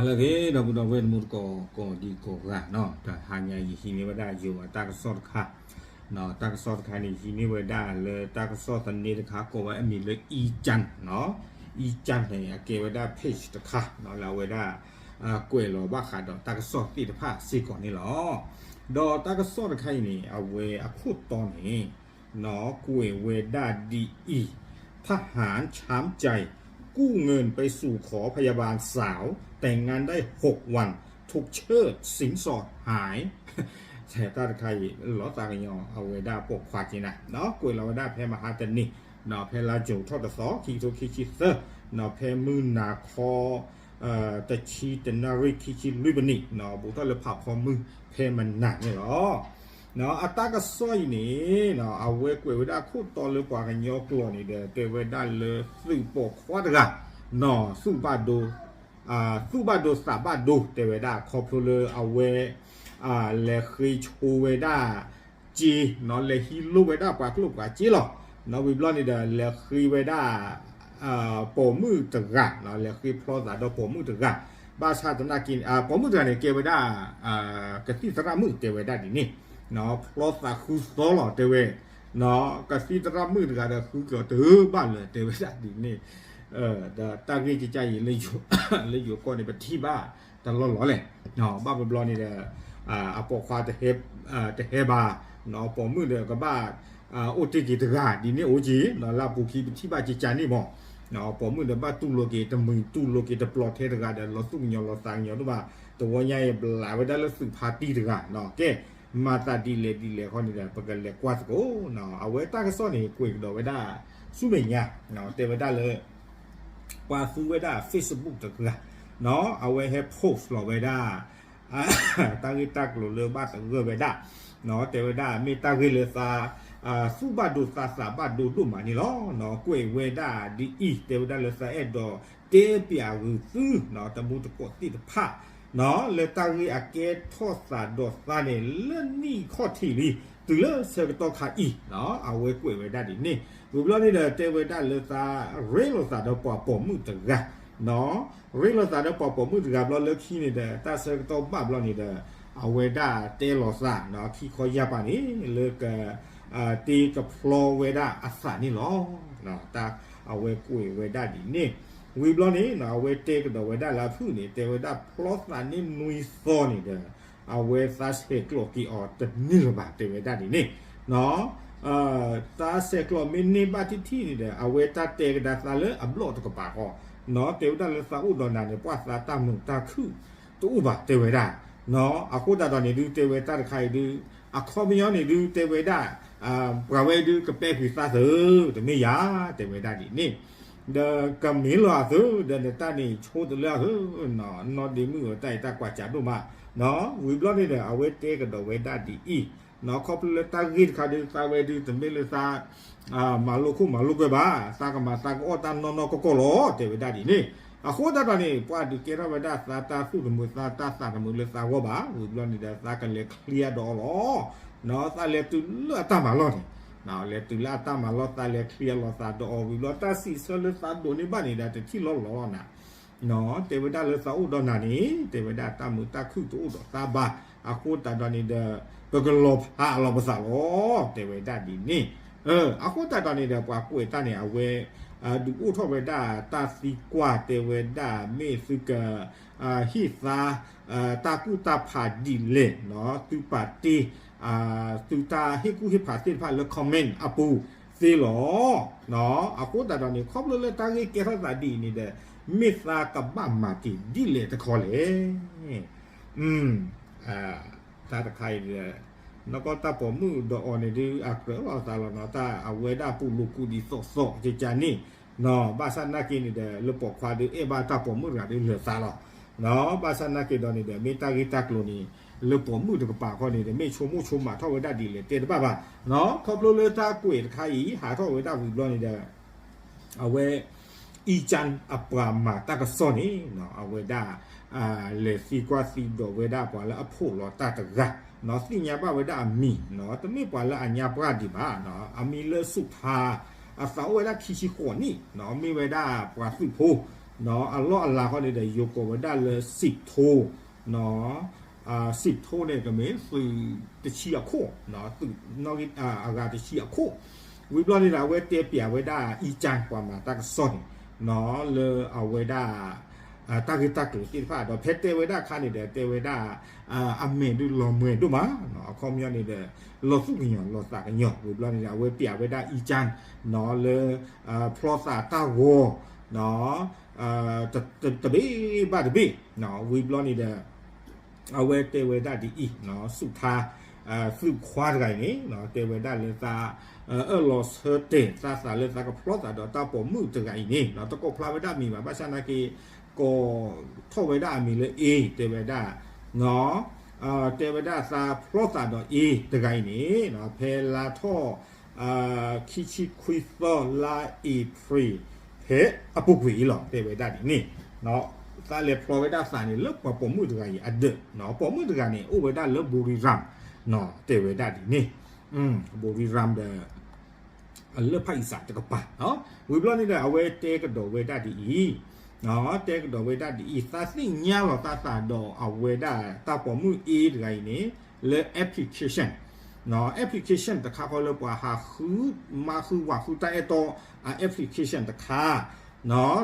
ဟါလၢအဂ့ၤ ဒီပုၢ်ဒီဝဲၢ်တံၤသကိး ကိးဒံကိးဂၤနီၤ, တဟါညါယဟံးန့ၢ်ဝဲဒၣ်ယိၤအတၢ်ကစီၣ်တခါ, တၢ်ကစီၣ်တခါန့ၣ် ယဟံးန့ၢ်ဝဲဒၣ်လၢတၢ်ကစီၣ်သန့တခါ ကိးဝဲအမံၤလၢ အံကၠၣ်နီၤ, အံကၠၣ်န့ၣ် အကဲဝဲဒၣ် page တခါနီၤ လၢအဝဲဒၣ် ကွဲးလီၤဘၣ်ဃးဒီးတၢ်ကစီၣ်သ့ၣ်တဖၣ်စ့ၢ်ကီးန့ၣ်လီၤ. ဒီးတၢ်ကစီၣ်တခါအံၤန့ၣ် အဝဲအခိၣ်တီန့ၣ် ကွဲးဝဲဒၣ်ဒ်အံၤ, ทหารช้ำใจ กู้เงินไปสู่ขอพยาบาลสาว แต่งงานได้หกวัน ถูกเชิดสินสอดหาย တၢ်တခါအံၤ လီၤသးကညီၤ အဝဲဒၣ်ပိာ်ခွါက့ၤနၤ ကွဲးလီၤဝဲဒၣ်ဖဲမဟါတနံၤ ဖဲလါယူၤထီၣ်တသီ ခံကထိခံဆံသၢ ဖဲမုၢ်နၤခီ တဆံတနၣ်ရံၣ်ခံဆံလွံၢ်မံးနံး ဘူးထီၣ်လၢဖးဖီမုၢ်ဖဲမနၤန့ၣ်လီၤ. အတၢ်ကစီၣ်အံၤန့ၣ် အဝဲကွဲးဝဲဒၣ်ခိၣ်တီလၢပှၤကညီကျိာ်န့ၣ်ဒီး တဲဝဲဒၣ်လၢသုးပိာ်ခွါတဂၤ နီၤ သူၣ်ဘၣ်ဒိ သူၣ်ဘၣ်ဒိသးဘၣ်ဒိ တဲဝဲဒၣ်ခီဖျိလၢအဝဲ လဲၤဃ့ဆိဝဲဒၣ် က့နီၤ လဲၤဟံးလိၢ်ဝဲဒၣ်ပှၤကျိၣ်ပှၤစ့လီၤ. နီၤ ဝံၤဘျီန့ၣ်ဒီး လဲၤဃ့ဝဲဒၣ် ပိာ်မုၣ်တဂၤ လဲၤဃ့ဖျီသးဒီးပိာ်မုၣ်တဂၤ ဘၣ်ဆၣ်သနာ်က့ ပိာ်မုၣ်တဂၤန့ၣ် ကဲဝဲဒၣ် ကသံၣ်သရၣ်မုၣ်တဲဝဲဒၣ်ဒ်န့ၣ် ဖျီသးဃုသီလီၤတဲဝဲ ကသံၣ်သရၣ်မုၣ်တဂၤဒီးဃုကီၤတဘၣ်လၢၤတဲဝဲဒၣ်ဒ်န့ၣ် ဒီးတၢ်ဂ့ၢ်ကကါအံၤ လၢယိၤကီၢ်န့ၣ် ပထံၣ်ဘၣ်တလီၢ်လီၢ်လဲၣ်. ဘၣ်ဘျီဘျီန့ၣ်ဒီး အပိာ်ခွါ တဟဲဘၣ် ပိာ်မုၣ်ဒီးကဘၣ် အိၣ်တ့ၢ်က့ၤတဂၤ ဒ်န့ၣ်အိၣ်က့ၤ လၢအပူၤခံပထံၣ်ဘၣ်ကကါန့ၣ်မး ပိာ်မုၣ်ဒီးဘၣ်တူၢ်လိာ်က့ၤတမံၤ တူၢ်လိာ်က့ၤတပျီၤထဲတဂၤဒီး လီၤသူၣ်ကညီၤလီၤသးကညီၤဒိၣ်မး တဝီညါအံၤဘျးဝဲဒၣ်လၢသုးဖါတံၢ်တဂၤ ကဲ မၤသးဒ်လဲၣ်ဒ်လဲၣ်ခီန့ၣ်ဒီး ပကလဲၤကွၢ်သကိး အဝဲတၢ်ကစီၣ်န့ၣ် ကွဲးကဒီးဝဲဒၣ် ဆူမဲာ်ညါ တဲဝဲဒၣ်လၢ ပှၤသူဝဲဒၣ် Facebook တဂၤ အဝဲဟဲ post လီၤဝဲဒၣ် တၢ်ဂ့ၢ်တၢ်ကျိၤလၢဘၣ်သဂၢၢ်ဝဲဒၣ် တဲဝဲဒၣ်မ့ၢ်တၢ်ဂ့ၢ်လၢသး သူၣ်ဘၣ်ဒိသးသးဘၣ်ဒိဒိၣ်မးန့ၣ်လီၤ. ကွဲးဝဲဒၣ်ဒ်အံၤ တဲဝဲဒၣ်လၢသးအဲၣ်ဒိးတဲပျးဂုာ်သု တမူတကိးသ့ၣ်တဖၣ် လၢတၢ်ဂ့ၢ်အကဲထီၣ်သးဒီးသးန့ၣ် လၢနံၣ်ခီၣ်ထံးလံ တုၤလၢဆၢကတီၢ်ခါအံၤ အဝဲကွဲးဝဲဒၣ်ဒ်န့ၣ် ဝံၤဘျီန့ၣ်ဒီး တဲဝဲဒၣ်လၢသးရ့လိာ်သးဒီးပှၤပိာ်မုၣ်တဂၤ ရ့လိာ်သးဒီးပှၤပိာ်မုၣ်တဂၤဘျီလၢခံန့ၣ်ဒီး တၢ်ဆၢကတီၢ်ဘၣ်ဘျီန့ၣ်ဒီး အဝဲဒၣ်တဲလီၤသး ခံခီယၢ်ပၤန့ၣ် လၢက တ့ကဖျီဝဲဒၣ်အသးန့ၣ်လီၤ. တၢ်အဝဲကွဲးဝဲဒၣ်ဒ်န့ၣ် ဝံၤဘျီန့ၣ် အဝဲတဲကဒီးဝဲဒၣ်လၢအဖုၣ်န့ၣ် တဲဝဲဒၣ်ဖျီသးန့ၣ်နွံသီန့ၣ်ဒီး အဝဲသးဆဲးကျိးက့ၤအီၤတန့ၢ်လၢၤဘၣ် တဲဝဲဒၣ်ဒ်န့ၣ် သးဆဲးကျိးမ့ၢ်န့ၢ်ဘၣ်ထံၣ်ထံၣ်န့ၣ်ဒီး အဝဲတၢ်တဲကဒါသးလၢအဘျီၣ်တကပၤဃီ တဲဝဲဒၣ်လၢသးအိၣ်ဒီးနၤန့ၣ် ပှၤသးတၢ်မုာ်တၢ်ခုၣ်တအိၣ်ဘၣ် တဲဝဲဒၣ် အဃိသတးဒီးန့ၣ်ဒုး တဲဝဲတၢ်တခါအံၤဒုး အခီပညီန့ၣ်ဒုး တဲဝဲဒၣ် ပှၤဝဲဒုးကပဲကွံာ်သးသု တမ့ၢ်ယၤ တဲဝဲဒၣ်ဒ်န့ၣ် ဒီးကမ့ၢ်လီၤအသု ဒီးနတၢ်န့ၣ်ဆိတလၢအသု နီၢ်ဒ့မုၣ်အတၢ်အံၤတၢ်ကွၢ်စးဒိၣ်မး ဝံၤဘျီန့ၣ်ဒီး အဝဲတဲကဒီးဝဲဒၣ်ဒ်အံၤ ခီဖျိလၢတၢ်ဂ့ၢ်တခါဒုး သးဝဲဒုးတမ့ၢ်လၢသး မၤလိခိၣ်မၤလိကွဲဘၣ် သးကမၤသးကအီၣ်တၢ်နီၢ်နီၢ်ကီၢ်ကီၢ်လီၤ တဲဝဲဒၣ်ဒ်န့ၣ် အဃိသတးဒီးန့ၣ် ပှၤဒုးကဲထီၣ်ဝဲဒၣ်သးတၢ်သူၣ်တမုာ်သးတၢ်သးတမုာ်လၢသးဂီၢ်ဘၣ် ဝံၤဘျီန့ၣ်ဒီး သးကလဲၤချ့ဒီးအီၤလီၤ သးလဲၤတုၤလၢအတၢ်မၤလီၢ်န့ၣ် လဲၤတုၤလၢအတၢ်မၤလီၢ် သးလဲၤချ့လီၤသးဒီးအီၤ ဝံၤဘျီတၢ်စံးဆၢလၢသးဒိးန့ၢ်ဘၣ်န့ၣ်ဒီး တထံၣ်လီၤလီၤနၤ တဲဝဲဒၣ်လၢသးအိၣ်ဒီးနၤန့ၣ် တဲဝဲဒၣ်တၢ်မုာ်တၢ်ခုၣ်တအိၣ်ဒီးသးဘၣ် အဃိသတးဒီးန့ၣ်ဒီး ပကလီၤဖးအလီၤပသးလီၤ တဲဝဲဒၣ်ဒ်န့ၣ် အဃိသတးဒီးန့ၣ်ဒီး ပှၤကွဲးတၢ်န့ၣ် အဝဲ ဒုးအိၣ်ထီၣ်ဝဲဒၣ်တၢ်သံကွၢ်တဲဝဲဒၣ် မ့ၢ်သုက ဟ့ၣ်သါ တၢ်ကူၣ်တၢ်ဖးဒ်လဲၣ် သုပာ်တ့ၢ် သုတၢ်ဟ့ၣ်ကူၣ်ဟ့ၣ်ဖးသ့ၣ်တဖၣ်လၢ comment အပူၤသ့လီၤ အဃိသတးဒီးန့ၣ် ခီဖျိလၢတၢ်ဂ့ၢ်ကဲထီၣ်သးဒ်အံၤန့ၣ်ဒီး မ့ၢ်သးကဘၣ်မၤက့ၤဒ်လဲၣ်တခီလဲၣ် တၢ်တခါအံၤဒီး နီၢ်ကီၢ်တၢ်ပိာ်မုၣ်ဒီးအီၤန့ၣ်ဒုး အကြၢးလီၤသးလီၤနီၤ တၢ်အဝဲဒၣ်ပူၤလိာ်ကူးဒ်သိးသိးကကန့ၣ် ဘၣ်ဆၣ်နာ်က့န့ၣ်ဒီး လၢပိာ်ခွါဒုးအဲၣ်ဘၣ်တၢ်ပိာ်မုၣ်တဂၤဒုးလၢာ်သးလီၤ ဘၣ်ဆၣ်နာ်က့ဒီးန့ၣ်ဒီး မ့ၢ်တၢ်ဂ့ၢ်တၢ်ကျိၤန့ၣ် လၢပိာ်မုၣ်တကပၤခီန့ၣ်ဒီး မ့ၢ်ဆိကမိၣ်ဆိကမးထီၣ်ဝဲဒၣ်ဒ်လဲၣ်တဲတဘၣ်ဘၣ် ခီဖျိလၢတၢ်ကွဲးတခါအံၤ ဟးထီၣ်ဝဲဒၣ်ဝံၤဘျီန့ၣ်ဒီး အဝဲ အံကၠၣ်အပှၤမၤတၢ်ကစီၣ်န့ၣ် အဝဲဒၣ် လဲၤသံကွၢ်သံဒိးဝဲဒၣ်ပှၤလၢအဖိးလီၤတၢ်တဂၤ သ့ၣ်ညါဘၣ်ဝဲဒၣ်အမံၤ တမ့ၢ်ပှၤလၢအညါပှၢ်ဒံးဘၣ် အမံၤလၢ စူးဖါ အသးအိၣ်ဝဲဒၣ်ခံဆံဃိးနံၣ် မ့ၢ်ဝဲဒၣ်ပှၤသုးဖိ အလီၢ်အလၤဃီန့ၣ်ဒီး ယိၤကိးဝဲဒၣ်လၢ စံးထိ စံးထိန့ၣ် ကမ့ၢ်သုးတဆံအခိၣ်, သုးအဂၤတဆံအခိၣ်, ဝံၤဘျီန့ၣ်ဒီး အဝဲတဲပျးဝဲဒၣ် အံကၠၢ် ပှၤမၤတၢ်ကစီၣ်န့ၣ် လၢအဝဲဒၣ် တၢ်ဂ့ၢ်တၢ်ကျိၤသ့ၣ်တဖၣ် ဒီးဖဲတဲဝဲဒၣ်အခါန့ၣ်ဒီး တဲဝဲဒၣ် အမဲာ်ဒုးလီၤမှဲၤဒိၣ်မး, အခီပညီန့ၣ်ဒီး လီၤသူၣ်ကညီၤလီၤသးကညီၤ ဝံၤဘျီန့ၣ်ဒီး အဝဲပျးဝဲဒၣ် အံကၠၢ် လၢ ဖျီသးတၢ်ဂီၤ တဘ့ၣ်ဘၣ်တဘ့ၣ်, ဝံၤဘျီန့ၣ်ဒီး အဝဲတဲဝဲဒၣ်ဒ်အံၤ, စူးထါ သုးခွါတဂၤအံၤန့ၣ် တဲဝဲဒၣ်လၢသး အၢၣ်လီၤဆၢတဲာ်သးသးလၢသးကဖျီသးဒီးတၢ်ပိာ်မုၣ်တဂၤအံၤန့ၣ် တကိးဖျါဝဲဒၣ်မံၤဘၣ်, ဘၣ်ဆၣ်နာ်က့ ကိးထီၣ်ဝဲဒၣ်အမံၤလၢ A တဲဝဲဒၣ်, တဲဝဲဒၣ်သးဖျီသးဒီး A တဂၤအံၤန့ၣ် ဖဲလါထီၣ် ခံဆံခွံသီ လါအ့ဖြ့ၣ် ဖဲအပူၤကွံာ်အံၤလီၤ တဲဝဲဒၣ်ဒ်န့ၣ်, သးလဲၤဖျီဝဲဒၣ်သးန့ၣ် လၢပှၤပိာ်မုၣ်တဂၤအံၤအဒၢး, ပိာ်မုၣ်တဂၤန့ၣ် အိၣ်ဝဲဒၣ်လၢ ဘူရံရၣ် တဲဝဲဒၣ်ဒ်န့ၣ်, ဘူရံရၣ်ဒီး လၢဖၣ်အံသးတကပၤ, ဝံၤဘျီန့ၣ်ဒီး အဝဲတဲကဒီးဝဲဒၣ်ဒ်အံၤ, တဲကဒီးဝဲဒၣ်ဒ်အံၤ, သးသ့ၣ်ညါလီၤသးသးဒီးအဝဲဒၣ်တၢ်ပိာ်မုၣ် A တဂၤအံၤန့ၣ် လၢ application, application တခါဃီလၢပှၤဟးဃုမၤဃုဝးဃုတၢ်အဲၣ်တီ အ application တခါ,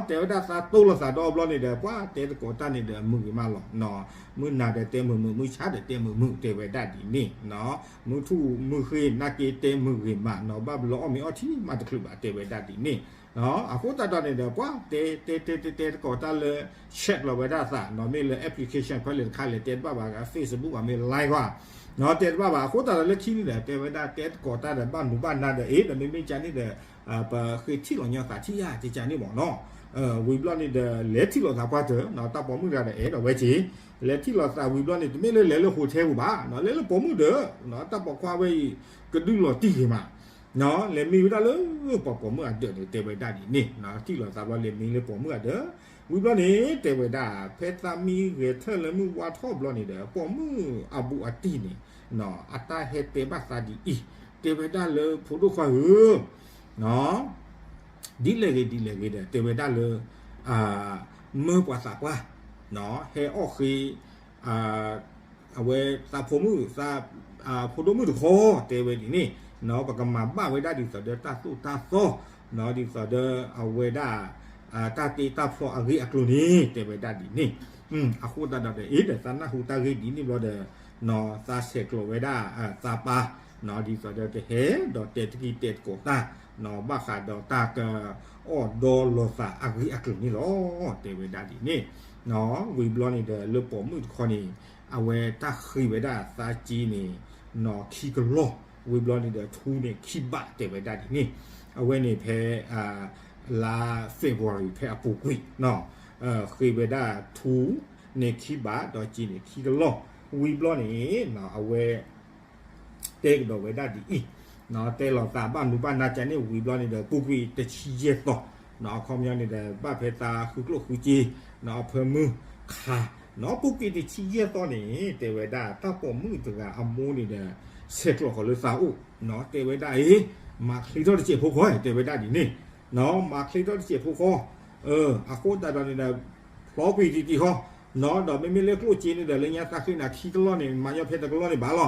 တဲဝဲဒၣ်သးတိလိာ်သးဒီးအဘျီန့ၣ်ဒီး ပှၤတဲသကိးတၢ်န့ၣ်ဒီး မုာ်ဂ့ၤမးလီၤ, မုၢ်နၤဒီးတဲမုာ်မုာ် မုၢ်ဆါဒီးတဲမုာ်မုာ် တဲဝဲဒၣ်ဒ်န့ၣ်, မုၢ်ထူၣ်မုၢ်ဃ့ နာ်က့တဲမုာ်ဂ့ၤမးနီၤ, ဘၣ်ဘျီအီၣ်မ့ၤအီထံမးတချုးဘၣ် တဲဝဲဒၣ်ဒ်န့ၣ်, အဃိသတးဒီးန့ၣ်ဒီး ပှၤတဲတဲတဲတဲတဲသကိးတၢ်လၢ check လီၤဝဲဒၣ်သးနီၤ, မ့ၢ်လၢ application ဖဲလဲၣ်တခါလဲၣ် တဲတဘၣ်ဘၣ် Facebook အမ့ၢ် Line ကွၢ် တဲတဘၣ်ဘၣ်, အဃိသတးဒီးလၢခံန့ၣ်ဒီး တဲဝဲဒၣ်တဲသကိးတၢ်ဒီး ဘၣ်မူဘၣ်နၤဒီး အ့ ဒီးမ့မ့ၢ်ကန့ၣ်ဒီး ပဃ့ထံၣ်လီၤညီသးထံၣ်ဧါ ကန့ၣ်မ့ၢ်နီၤ, ဝံၤဘျီန့ၣ်ဒီး လဲၤထံၣ်လိာ်သးပှၢ်တၢၢ်နီၤ, တၢ်ပိာ်မုၣ်တဂၤဒီး အဲၣ်ဒိးဝဲက့ၤ လဲၤထံၣ်လိာ်သးဝံၤဘျီန့ၣ် တမ့ၢ်လၢလဲၤလၢ hotel ပူၤဘၣ်နီၤ, လဲၤလၢပိာ်မုၣ်ဒီး တၢ်ပိာ်ခွါဝဲအံၤ ကဒုးလီၤတံၢ်ဂ့ၤမး လဲၤမံဝဲဒၣ်လၢပှၤပိာ်မုၣ်အဒၢးန့ၣ် တဲဝဲဒၣ်ဒ်န့ၣ်, ထံၣ်လိာ်သးဘျီလဲၤမံလၢပိာ်မုၣ်အဒၢး, ဝံၤဘျီန့ၣ် တဲဝဲဒၣ် ဖဲသးမံဂဲၤထၢၣ်လၢမုၢ်ဝါထီၣ်ဘျီန့ၣ်ဒီး ပိာ်မုၣ်အဘူးအတံၢ်န့ၣ် အတၢ်ဟဲတဲဘၣ်သးဒ်အံၤ, တဲဝဲဒၣ်လၢဖိဒိၣ်ခွါဧၢ ဒ်လဲၣ်ဂ့ၤဒ်လဲၣ်ဂ့ၤဒီး တဲဝဲဒၣ်လၢ မၢပှၤသးပှၢ် ဟဲအီၣ်ဃ့ အဝဲသးဖိမုၣ် သးဖိဒိၣ်မုၣ်တခီ တဲဝဲဒ်န့ၣ်, ပကမၤဘၣ်ဝဲဒၣ်ဒ်သိးဒီးတၢ်သိၣ်တၢ်သီ ဒ်သိးဒီးအဝဲဒၣ် တၢ်တ့တၢ်ဖျီအဂ့ၢ်အကျိၤန့ၣ် တဲဝဲဒၣ်ဒ်န့ၣ်, အဃိသတးဒီး အ့ဒီးသးနၢ်ဟူတၢ်ဂ့ၢ်ဒ်န့ၣ်ဘျီဒီး သးဆဲးကျိးဝဲဒၣ် သးပၢ် ဒ်သိးဒီးကဟဲဒီးတဲတကံၢ်တဲသကိးတၢ် ဘၣ်ဃးဒီးတၢ်ကအီၣ်ဒီလီၤသးအဂ့ၢ်အကျိၤန့ၣ်လီၤ တဲဝဲဒၣ်ဒ်န့ၣ်, ဝံၤဘျီန့ၣ်ဒီး လၢပိာ်မုၣ်တခီန့ၣ် အဝဲတၢ်ဃ့ဝဲဒၣ်သးက့န့ၣ် ခံကလီၢ်, ဝံၤဘျီန့ၣ်ဒီး ထူန့ၣ်ခံဘးတဲဝဲဒၣ်ဒ်န့ၣ်, အဝဲန့ၣ်ဖဲ လါ February ဖဲအပူၤကွံာ် ဃ့ဝဲဒၣ်ထူန့ၣ်ခံဘး ဒီးက့န့ၣ်ခံကလီၢ်, ဝံၤဘျီန့ၣ် အဝဲ တဲကဒီးဝဲဒၣ်ဒ်အံၤ, တဲလိာ်သးဘၣ်မူဘၣ်နၤကန့ၣ်ဝံၤဘျီန့ၣ်ဒီး ပူၤကွံာ်တဆံယဲၢ်သီ, အခီပညီန့ၣ်ဒီး ဘၣ်ဖဲသးဃုကျိၣ်ဃုစ့ အဖၢမုၢ်ခါ, ပူၤကွံာ်တဆံယဲၢ်သီန့ၣ် တဲဝဲဒၣ်တၢ်ပိာ်မုၣ်တဂၤအမိၢ်န့ၣ်ဒီး ဆဲးကျိးဃီၤလၢသးအိၣ်, တဲဝဲဒၣ်အံၤ မၤချ့ထီၣ်တစဲးဖိဃီ တဲဝဲဒၣ်ဒ်န့ၣ်, မၤချ့ထီၣ်တစဲးဖိဃီ, အဃိသတးဒီးန့ၣ်ဒီး ဖျီကွံာ်တံၢ်တံၢ်ဃီ ဒီးမ့မ့ၢ်လၢကျိၣ်စ့န့ၣ်ဒီး လၢညါသးဃ့နၤခံကလီၢ်န့ၣ် မၤညီဖဲတကလီၢ်န့ၣ်ဘၣ်လီ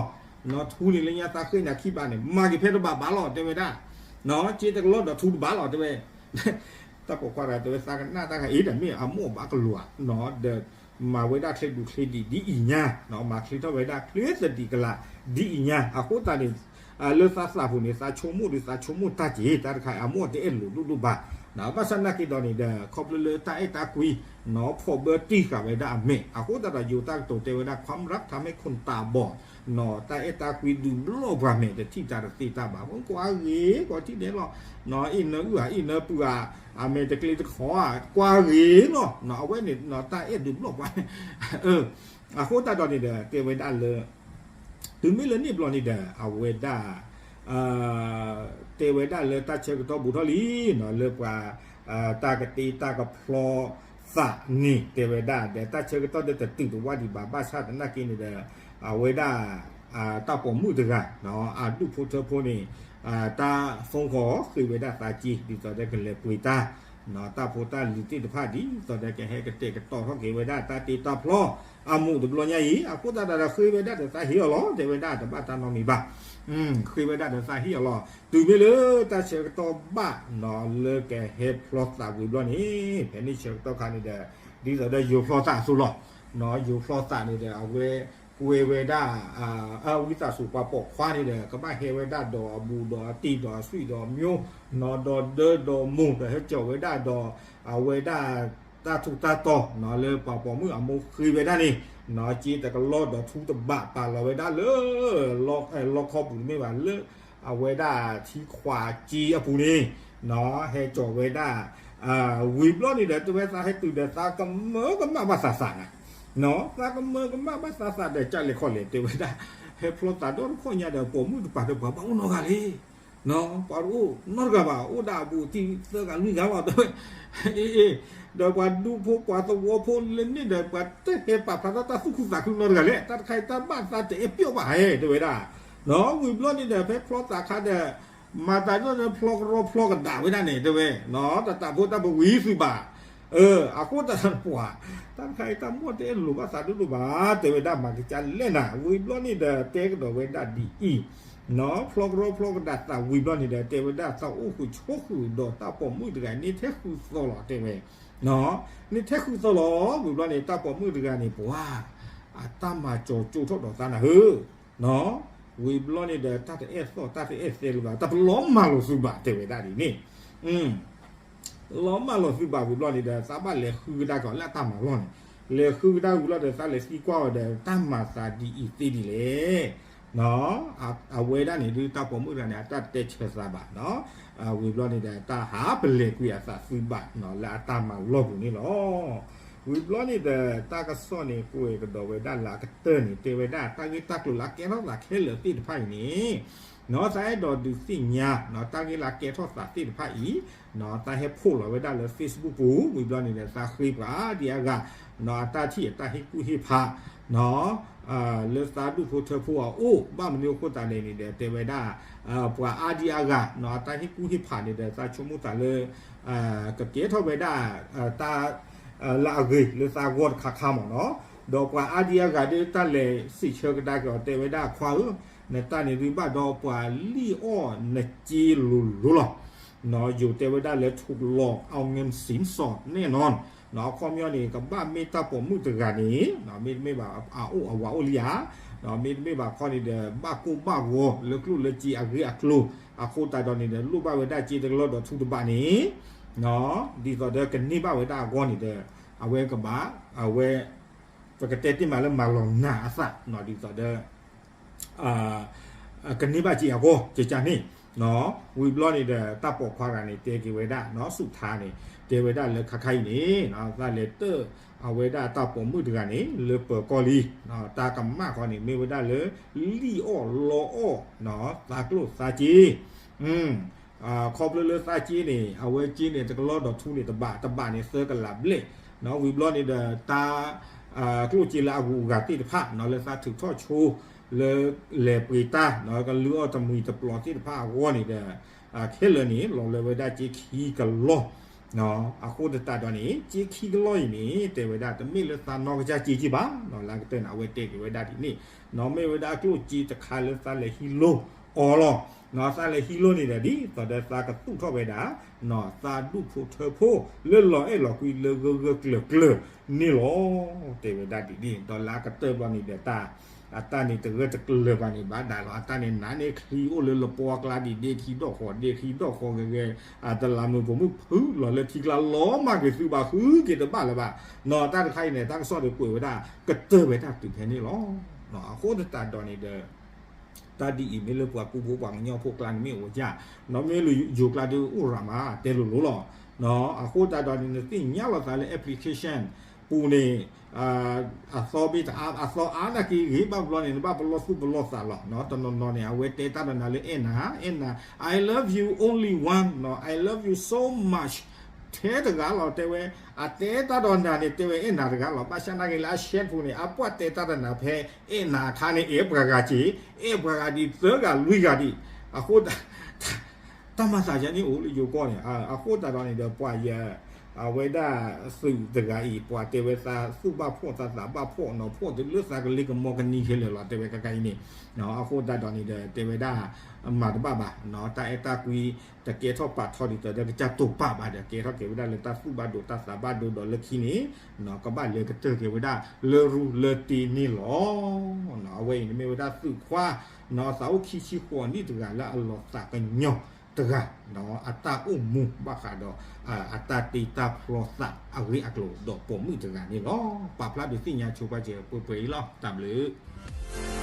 ၤ, ထူန့ၣ်လၢညါသးဃ့နၤခံဘးန့ၣ် မၤက့ၤဖဲတဘးဘၣ်လီၤ တဲဝဲဒၣ်, စ့တကလီၢ်ဒီးထူတဘးလီၤ တဲဝဲ, တၢ်ပိာ်ခွါတဂၤတဲဝဲ သးကနၣ်တၢ်ဂၤအံၤဒီး မ့ၢ်အမိၢ်ဘၣ်ကလိၤဧါ, ဒီးမၤဝဲဒၣ်ချ့ဒူချ့ဒံးဒ်အံၤညါ, မၤချ့ထီၣ်ဝဲဒၣ်ချ့သဒံးကလးဒ်အံၤညါ, အဃိသတးန့ၣ် လၢသးသးပူၤန့ၣ် သးဆိကမိၣ်ဒီးသးဆိကမိၣ်တၢ်က့ၤ တၢ်တခါအမိၢ်တအဲၣ်လိာ်ဒိၣ်ဒိၣ်ဘၣ်, ဘၣ်ဆၣ်နာ်က့ဒီးန့ၣ်ဒီး ခီဖျိလၢတၢ်အဲၣ်တၢ်ကွံ ဖီၣ်ဘၢတံၢ်ဃာ်ဝဲဒၣ်အမဲာ်, အဃိသတးဒီးယိၤတၢ်ကတိၤတဲဝဲဒၣ် ความรักทำให้คนตาบอด တၢ်အဲၣ်တၢ်ကွံဒုးဘျီၣ်ပှၤမဲာ် တထံၣ်တၢ်တသ့တၢ်ဘၣ်, ကွၢ်ဂ့ၤ ကွၢ်ထံၣ်ဒဲးလီၤ, အ့ၣ်နၢအုၣ်ဧါ အ့ၣ်နၢပုၢ်ဧါ, အမဲာ်တကျ့တခီဧါ, ကွၢ်ဂ့ၤလီၤ, အဝဲန့ၣ် တၢ်အဲၣ်ဒုးဘျီၣ်ပှၤ, အဃိသတးဒီးန့ၣ်ဒီး တဲဝဲဒၣ်လၢ တုၤမ့ၢ်လၢန့ၣ်ဘျီန့ၣ်ဒီး အဝဲဒၣ် တဲဝဲဒၣ်လၢတၢ်ဆၢကတီၢ်ဘူးထီၣ်လံနီၤ လၢပှၤ တၢ်ကတ့တၢ်ကဖျီသးန့ၣ် တဲဝဲဒၣ်ဒီး တၢ်ဆၢကတီၢ်ဒီးတတုၤတဝၢ်ဒံးဘၣ် ဘၣ်ဆၣ်သနာ်က့န့ၣ်ဒီး အဝဲဒၣ် တၢ်ပိာ်မုၣ်တဂၤ အဒူၣ်ဖိထၢဖိန့ၣ် တၢ် phone call ဃ့ဝဲဒၣ်သးက့ ဒ်သိးဒီးကလဲၤပှ့ၤတၢ် တၢ်ဖိတၢ်လံၤသ့ၣ်တဖၣ်ဒ်သိးဒီးကဟဲကတဲာ်ကတီၤထီၣ်က့ၤဝဲဒၣ်တၢ်တ့တၢ်ဖျီအမူးတဘျီညါအံၤ အဃိသတးဒီးဃ့ဝဲဒၣ်ဒီးသးဟ့ၣ်အီၤလီၤ တဲဝဲဒၣ်တဘၣ်တၢ်နီတမံၤဘၣ်. ဃ့ဝဲဒၣ်ဒီးသးဟ့ၣ်အီၤလီၤ တုၤမ့ၢ်လၢတၢ်ဆၢကတီၢ်ဘၣ်နီၤ လၢကဟဲဖျီသးဝံၤဘျီန့ၣ် ဖဲန့ၣ်ဆၢကတီၢ်ခါန့ၣ်ဒီး ဒ်သိးဒီးယိၤဖျီသးအသိးလီၤ. ယိၤဖျီသးန့ၣ်ဒီး အဝဲကွဲဝဲဒၣ် ဝံသးစူၤပှၤပိာ်ခွါန့ၣ်ဒီး ကဘၣ်ဟဲဝဲဒၣ်ဒီးအဘူးဒီးအတံၢ်ဒီးအဆွံၣ်ဒီးအမျိုး နီၢ်ဒီးဒၢဒီးမိၢ်ဒီးဟဲကၠီၤဝဲဒၣ်ဒီး အဝဲဒၣ်တၢ်ထူးတၢ်တီၤနီၤ လၢပှၤပိာ်မုၣ်အမိၢ်ဃ့ဝဲဒၣ်န့ၣ်နီၤ စ့တကလီၢ်ဒီးထူတဘးပာ်လီၤဝဲဒၣ်လၢ လီခီပူၤတမ့ၢ်ဘၣ်လၢ အဝဲဒၣ်ထံခွးစ့အပူၤန့ၣ်နီၤ ဟဲကၠီၤဝဲဒၣ် ဝံၤဘျီန့ၣ်ဒီး တဲဝဲသးဟဲတုၤဒီးသးကမၢကမၣ်ဘၣ်သးသးနၤ သးကမၢကမၣ်ဘၣ်သးသးဒီး ကၢ်လဲၤခီလဲၤတဲဝဲဒၣ် ဟဲဖျီသးဒီတခီညါဒီး ပိာ်မုၣ်တပၤဒီးပှၤဘၣ်အိၣ်နီတဂၤလဲၣ် ပှၤတအိၣ်နီတဂၤဘၣ် အိၣ်ဒၣ်အဘူးအတံၢ်သၢဂၤလွံၢ်ဂၤလီၤ တဲဝဲ အ့ ဒီးပှၤဒူဖိပှၤသဝီဖိလၢန့ၣ်ဒီး ပှၤတဟဲပာ်ဖျါထီၣ်တၢ်သူၣ်ခုသးခုနီတဂၤလဲၣ် တၢ်တခါအံၤတၢ်ဘၣ်သးတအဲၣ်ပျီဘၣ်ဟဲ တဲဝဲဒၣ် ဝံၤဘျီန့ၣ်ဒီး ဖဲဖျီသးခါဒီး မၤသးဒ်သိးဖျီကရီဖျီကဒါဝဲဒၣ်န့ၣ် တဲဝဲ တၢ်တၢ်ဖိတၢ်ပဝံၤသုးဘၣ် အဃိတၢ်ပှၤ တၢ်တခါအံၤတၢ်မိၢ်တအဲၣ်လိာ်ဘၣ်သးဒိၣ်ဒိၣ်ဘၣ် တဲဝဲဒၣ်မၤကစၢ်လဲၣ်နၤ ဝံၤဘျီန့ၣ်ဒီး တဲကဒီးဝဲဒၣ်ဒ်အံၤ ဖျီကရီဖျီကဒါသးဝံၤဘျီန့ၣ်ဒီး တဲဝဲဒၣ်သးအိၣ်ဃုာ်ဆိးဃုာ်ဒီးတၢ်ပိာ်မုၣ်တဂၤ န့ၢ်ထဲဃုသီလီၤ တဲဝဲ န့ၢ်ထဲဃုသီလီၤ ဝံၤဘျီန့ၣ် တၢ်ပိာ်မုၣ်တဂၤန့ၣ် ပှၤ အတၢ်မၤကၠီၤကၠိထီၣ်ဒီးသးနၤဧၢ ဝံၤဘျီန့ၣ်ဒီး တၢ်တအဲၣ်သီၣ်တၢ်တအဲၣ်သဲလၢၤဘၣ် တၢ်ပလီၤမၢ်လိာ်သုးဘၣ် တဲဝဲဒၣ်ဒ်န့ၣ် လီၤမၢ်လိာ်သုးဘၣ်ဝံၤဘျီန့ၣ်ဒီး သးဘၣ်လဲၤဃုကဒါကီးလၢအတၢ်မၤလီၢ်န့ၣ် လဲၤဃုကဒါဝံၤဘျီဒီး သးလဲၤသံကွၢ်ဝဲဒီး တၢ်မၤသးဒ်အံၤသ့ဒ်လဲၣ် အဝဲဒၣ်န့ၣ်ဒုး တၢ်ပိာ်မုၣ်တဂၤန့ၣ် အတၢ်တဲဆၢသးဘၣ်နီၤ ဝံၤဘျီန့ၣ်ဒီး တၢ်ဟးပလဲၤကွံာ်အသးသုးဘၣ်နီၤ လၢအတၢ်မၤလီၢ်ပူၤန့ၣ်လီၤ. ဝံၤဘျီန့ၣ်ဒီး တၢ်ကစီၣ်န့ၣ် ကွဲးကဒီးဝဲဒၣ်လၢအကတၢၢ်န့ၣ် တဲဝဲဒၣ် တၢ်ဂ့ၢ်တၢ်ကျိၤလၢအကဲထီၣ်သးခဲလၢာ်သ့ၣ်တဖၣ်အံၤန့ၣ် နီၤ သးအဲၣ်ဒိးဒုးသ့ၣ်ညါနီၤ တၢ်ဂ့ၢ်လၢအကဲထီၣ်သးသ့ၣ်တဖၣ်အံၤ နီၤ သးဟဲဖီၣ်လီၤဝဲဒၣ်လၢ Facebook ပူၤ ဝံၤဘျီန့ၣ်ဒီး သးဃ့ပှၤအါဒံအါဂၤ နီၤ အတၢ်ထံၣ်အတၢ်ဟ့ၣ်ကူၣ်ဟ့ၣ်ဖး နီၤ လၢသးဒူၣ်ဖိထၢဖိအအိၣ် ဘၣ်မနုၤအဃိသတးလဲၣ်န့ၣ်ဒီး တဲဝဲဒၣ် ပှၤအါဒံအါဂၤ နီၤ အတၢ်ဟ့ၣ်ကူၣ်ဟ့ၣ်ဖးန့ၣ်ဒီး သးဆိကမိၣ်သးလၢ ကကဲထီၣ်ဝဲဒၣ် တၢ် လၢအဂ့ၤလၢသးဂီၢ်တခါခါမ့ၢ်နီၤ, ဒီးပှၤအါဒံအါဂၤဒ်တၢ်လဲၤစံးဆၢကဒါက့ၤအီၤ တဲဝဲဒၣ် ခွါဧၢ, နတၢ်န့ၣ်ဒုးဘၣ်ဒီးပှၤလံၣ်အီၣ်နစ့လိၤလိၤလီၤ. ယိၤတဲဝဲဒၣ်လၢ ถูกหลอกเอาเงินสินสอดแน่นอน အခီပညီန့ၣ် ကဘၣ်မ့ၢ်တၢ်ပိာ်မုၣ်တဂၤန့ၣ် မ့တမ့ၢ်ဘၣ်အအိၣ်အဝၤအိၣ်လံဧါ, မ့တမ့ၢ်ဘၣ်ခီန့ၣ်ဒီး ဘၣ်ကိၢ်ဘၣ်ဂီၤလၢကျိၣ်လၢစ့အဂ့ၢ်အကျိၤ, အဃိသတးဒီးန့ၣ်ဒီး လိၣ်ဘၣ်ဝဲဒၣ်စ့တကလီၢ်ဒီးထူတဘးန့ၣ် ဒ်သိးဒီးကန့ၢ်ဘၣ်ဝဲဒၣ်အဂီၢ်န့ၣ်ဒီး အဝဲကဘၣ် အဝဲ ပကတဲတ့ၢ်မးလၢမၤလီၤနာ်အသး ဒ်သိးဒီး ကန့ၢ်ဘၣ်စ့အဂီၢ် ကကန့ၣ် ဝံၤဘျီန့ၣ်ဒီး တၢ်ပိာ်ခွါတဂၤန့ၣ် တဲက့ၤဝဲဒၣ် စူးထါန့ၣ် တဲဝဲဒၣ်လၢခါခါအံၤန့ၣ် သးလဲၤတၢၢ်အဝဲဒၣ်တၢ်ပိာ်မုၣ်တဂၤန့ၣ် လၢပၢၤကီၢ်လံ, တၢ်ကမၣ်ခီန့ၣ် မ့ၢ်ဝဲဒၣ်လၢ လံၣ်အီၣ်လီအီၣ် သးကျိၣ်သးစ့ ခီဖျိလၢသးစ့န့ၣ် အဝဲစ့န့ၣ် တကလီၢ်ဒီးထူန့ၣ် တဘးတဘးန့ၣ် သၢကလးဘျဲၣ်, ဝံၤဘျီန့ၣ်ဒီး တၢ် ကျိၣ်စ့လၢအဂုၤအဂၤသ့ၣ်တဖၣ် လၢသးထုးထီၣ်ဆိ လၢလဲၤပှ့ၤတၢ် ကလုၢ်အီၣ်တမှံၤတပျီၤသ့ၣ်တဖၣ်အဂီၢ်န့ၣ်ဒီး ခဲလၢာ်န့ၣ် လီၤလၢဝဲဒၣ်စ့ခံကလီၢ် အဃိသတးဒီးန့ၣ် စ့ခံကလီၢ်အံၤန့ၣ် တဲဝဲဒၣ် တမ့ၢ်လၢသးနီၢ်ကစၢ်စ့က့ဘၣ်, လၢကတၢၢ်န့ၣ် အဝဲတဲက့ၤဝဲဒၣ်ဒ်န့ၣ်, မ့ၢ်ဝဲဒၣ်ကျိၣ်စ့တခါလၢသးလဲၤဟံးလိအီၤလီၤ. သးလဲၤဟံးလိန့ၣ်ဒီး ဒ်သိးဒီးသးကသူၣ်ထီၣ်ဝဲဒၣ် သးဒူၣ်ဖိထၢဖိ လၢလီၤအဲၣ်လီၤကွံလၢဂၢၢ်ဂၢၢ်ကျၢၤကျၢၤန့ၣ်လီၤ. တဲဝဲဒၣ်ဒ်န့ၣ် ဒီးလၢအကတၢၢ်ဘျီန့ၣ်ဒီးတၢ် အတၢ်န့ၣ်တဂၢၢ်တကျၢၤဘၣ်န့ၣ် ဘၣ်ဒၣ်လီၤ. အတၢ်န့ၣ်နးန့ၢ်ချံအိၣ်လၢလပှီကျါဒံးဒ့ခံဒီၣ်ဃီၤ ဒ့ခံဒီၣ်ဃီၤဂဲၤဂဲၤ အတလးမုာ်ပိာ်မုၣ်ဖုလီၤလၢထံကျါလီၤမၢ်ကွံာ်သုဘၣ်ဃုက့ၤတဘၣ်လၢၤဘၣ်. တၢ်တခါအံၤန့ၣ် တၢ်ကစီၣ်ဒီးကွဲးဝဲဒၣ် ကတၢၢ်ဝဲဒၣ်တုၤဖဲန့ၣ်လီၤ. အဃိသတးဒီးန့ၣ်ဒီး တၢ်ဒ်အံၤမ့ၢ်လၢပှၤကူဖိပှၤကညီဖိကျါန့ၣ်မ့ၢ်အိၣ်ဧါ, မ့ၢ်လၢယိၤကျါဒုးအိၣ်ရၤမး တဲလိၤလိၤလီၤ. အဃိသတးဒီးန့ၣ် နသ့ၣ်ညါလီၤသးလၢ application ပူၤန့ၣ် အသီဘ့ၣ်တအါ အသီအါနာ်က့ဂ့ၤ ဘၣ်ဘျီန့ၣ် နဘၣ်ပလီၢ်သူၣ်ပလီၢ်သးလီၤ. တနီၤနီၤန့ၣ် အဝဲတဲတၢ်ဒီးနၤလၢအဲၣ်နၤ အဲၣ်နၤ I love you only one, I love you so much ထဲတဂၤလီၤ တဲဝဲ အတဲတၢ်ဒီးနၤန့ၣ် တဲဝဲအဲၣ်နၤတဂၤလီၤ. ဘၣ်ဆၣ်နာ်က့လၢအ chat ပူၤန့ၣ် အပှၢ်တဲတၢ်ဒီးနၤဖဲအဲၣ်နၤအခါန့ၣ် အဲၣ်ပှၤဂၤက့ၤ အဲၣ်ပှၤဂၤဒံးသၢဂၤလွံၢ်ဂၤဒံး အဃိ တၢ် တၢ်မၤသးယါန့ၣ်အိၣ်လၢယိၤကီၢ်န့ၣ် အဃိသတးဒီးန့ၣ်ဒီး ပှၤယ အဝဲဒၣ်သုးတဂၤအံၤ ပှၤတဲဝဲသးသူၣ်ဘၣ်ဖှီၣ်သးသးဘၣ်ဖှီၣ်နီၤ ဖှီၣ်တလၢသးကလ့ကမီၤကနံၤခဲလၢာ်လီၤ တဲဝဲကကါအံၤန့ၣ် အဃိသတးဒီးန့ၣ်ဒီး တဲဝဲဒၣ် မၤတဘၣ်ဘၣ် တၢ်အဲၣ်တၢ်ကွံ တကဲထီၣ်ပာ်ထီၣ်ဒ်သိးဒီးကစၢ်တိာ်ပာ်ဘၣ်ဒီး ကဲထီၣ်က့ၤဝဲဒၣ်လၢတၢ်သူၣ်ဘၣ်ဒိတၢ်သးဘၣ်ဒိဒီးလၢခံန့ၣ် ကဘၣ်လဲၤကတၢၢ်က့ၤဝဲဒၣ်လၢရူလၢတ့န့ၣ်လီၤ. အဝဲအံၤန့ၣ်မ့ၢ်ဝဲဒၣ်သုးခွါ အသးအိၣ်ခံဆံဃိးနံၣ်တဂၤလၢအလီၤသးကညီၤတဂၤ အတၢ်အိၣ်မူဘၣ်ဃးဒီး အတၢ်တ့တၢ်ဖျီသးအဂ့ၢ်အကျိၤဒီးပိာ်မုၣ်တဂၤန့ၣ်လီၤ. ပာ်ဖျါဒုးသ့ၣ်ညါဆိပာ်စၢၤပှဲၤပှဲၤအံၤလီၤ. တၢ်ဘျုး